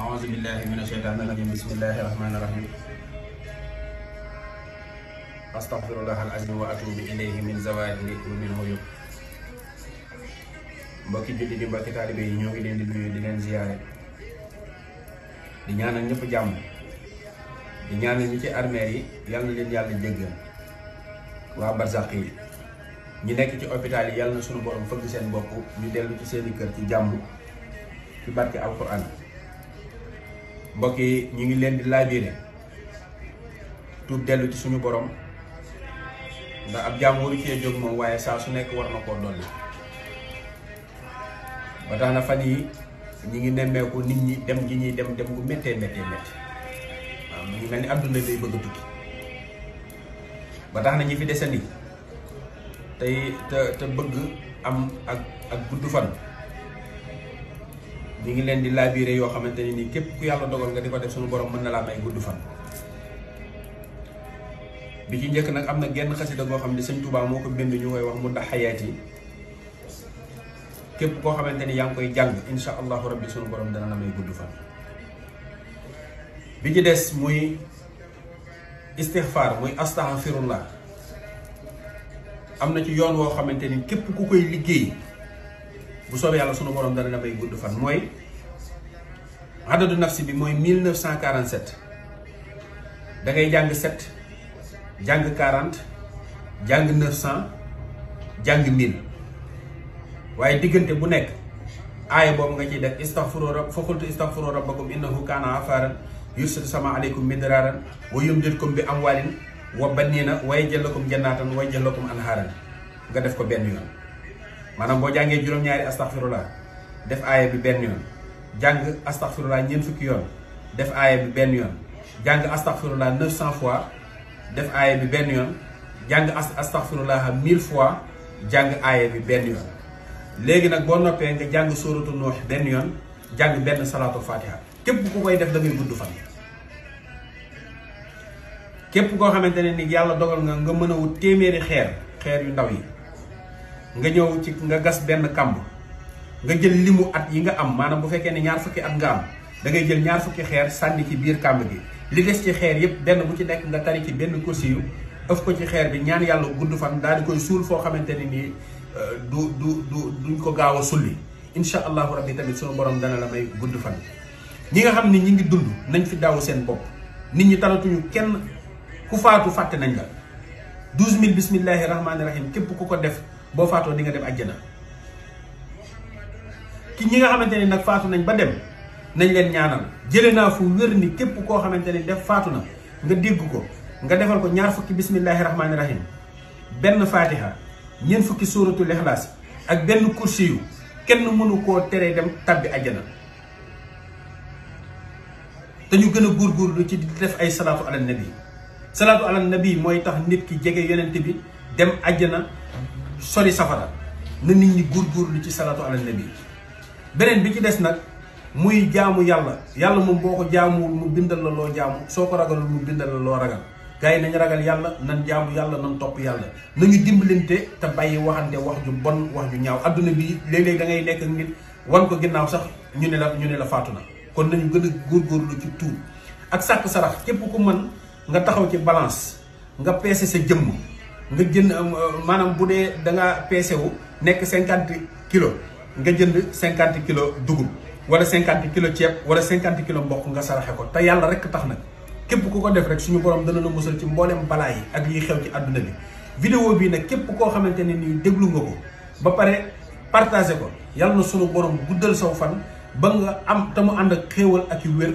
أعوذ بالله من الشيطان الرجيم بسم الله الرحمن الرحيم أستغفر الله العظيم وأتوب إليه من زوال ومن عيوب mbokki julli di mbokki taalibe yi ñoo ngi leen di nuyu di leen ziyaare di ñaanal ñëpp jàmm di ñaanal ñi ci armée yi yàlla na leen yàlla jéggal waa barzaq yi ñi nekk ci hôpital yi yàlla na sunu borom fëgg seen bopp ñu dellu ci seeni kër ci jàmm ci barke alquran mbokk yi ñu ngi leen di laabire tuub dellu ci suñu borom ndax ab jàmm waru cee jóg moom waaye saa su nekk war na koo dolli ba tax na fan yi ñi ngi nemmeeku nit ñi dem gi ñuy dem gu méttee waaw mu ngi mel ni àdduna day bëgg a tukki ba tax na ñi fi desandi tey te bëgg am ak gudd fan ñi ngi leen di laabire yoo xamante ne nii képp ku yàlla dogal nga di ko def suñu borom mën na laa may gudd fan. bi ci njëkk nag am na genn xasida goo xam ne sëñ Tuubaa moo ko bind ñu koy wax mu da xayaat yi képp koo xamante ni yaa ngi koy jàng insha allahu rabbi suñu borom dana la may gudd fan. bi ci des muy istixfaar muy astaghfirullah am na ci yoon woo xamante ni képp ku koy liggéey bu soobee yàlla sunu borom dana la may gudd fan mooy adadu nafsi bi mooy 1947 da ngay jàng 7 jàng 40 jàng 900 jàng 1000 waaye diggante bu nekk aaya boobu nga ciy def istaghfiru rabb fa qultu istaghfiru rabbakum innahu kaana ghaffaran yursilu sama aleykum midraaran wa yumdidkum bi amwaalin wa baniina wa yaj'al lakum jannaatan wa yaj'al lakum anhaaran nga def ko benn yoon. maanaam boo jàngee juróom-ñaari astaghfirullah def aaya bi benn yoon jàng astaghfirullah ñeent fukki yoon def aaya bi benn yoon jàng astaghfirullah 900 fois def aaya bi benn yoon jàng astaghfirullah 1000 fois jàng aaya bi benn yoon. léegi nag boo noppee nga jàng sóoratu Nuux benn yoon jàng benn salaatul fatiha képp ku koy def da ngay gudd fan. képp koo xamante ne ni yàlla dogal nga mën a wut téeméeri xeer yu ndaw yi nga ñëw ci nga gas benn kàmb nga jël limu at yi nga am maanaam bu fekkee ne ñaar fukki at nga am da ngay jël ñaar fukki xeer sànni ci biir kàmb gi li des ci xeer yépp benn bu ci nekk nga tari ci benn kursi yu ëf ko ci xeer bi ñaan yàlla gudd fan daal di koy suul foo xamante ne nii duñ ko gaaw a sulli insha allahu rabbi tamit sunu borom dana la may gudd fan. ñi nga xam ne ñi ngi dund nañ fi daaw seen bopp nit ñi talatuñu kenn ku faatu fàtte nañ la 12000 bismillahi rahmaani rahim képp ku ko def boo faatoo di nga dem àjjana. ki ñi nga xamante ni nag faatu nañ ba dem nañ leen ñaanal jëlee naa fu wér ni képp koo xamante ni def faatu na nga dégg ko nga defal ko ñaar fukki bismillahi rahmaani rahim benn fatiha ñeent fukki suuratul ixlaas ak benn kursi yu kenn mënu koo teree dem tabbi àjjana. te ñu gën a góorgóorlu ci di def ay salaatu ala nabi salaatu ala nabi mooy tax nit ki jege yonent bi dem àjjana sori safara na nit ñi góorgóorlu ci salaatu ala nabi. beneen bi ci des nag muy jaamu yàlla moom boo ko jaamuwul mu bindal la loo jaamu soo ko ragalul mu bindal la loo ragal. gars yi nañu ragal yàlla nan jaamu yàlla nan topp yàlla nañu dimbalante te bàyyi waxante wax ju bon wax ju ñaaw adduna bi léeg-léeg da ngay nekk ak nit wan ko ginnaaw sax ñu ne la faatu na. kon nañu gën a góorgóorlu ci tuub ak sàkk sarax képp ku mën nga taxaw ci balance nga peese sa jëmm nga jënd maanaam bu dee da nga peese wu nekk 50 kilos nga jënd 50 kilos dugub wala 50 kilos ceeb wala 50 kilos mboq nga saraxe ko te yàlla rek tax nag. képp ku ko def rek suñu borom dana la musal ci mboolem balaa yi ak liy xew ci àdduna bi. vidéo bii nag képp koo xamante ne nii déglu nga ko ba pare partagé ko yàlla na suñu borom guddal saw fan ba nga am te mu ànd ak xéewal ak yu wér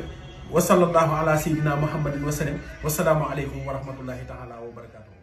wa sallallahu ala sayyidina muhammadin wa sallam wa salaamu aleykum wa rahmatullahi taala wa barakatuh.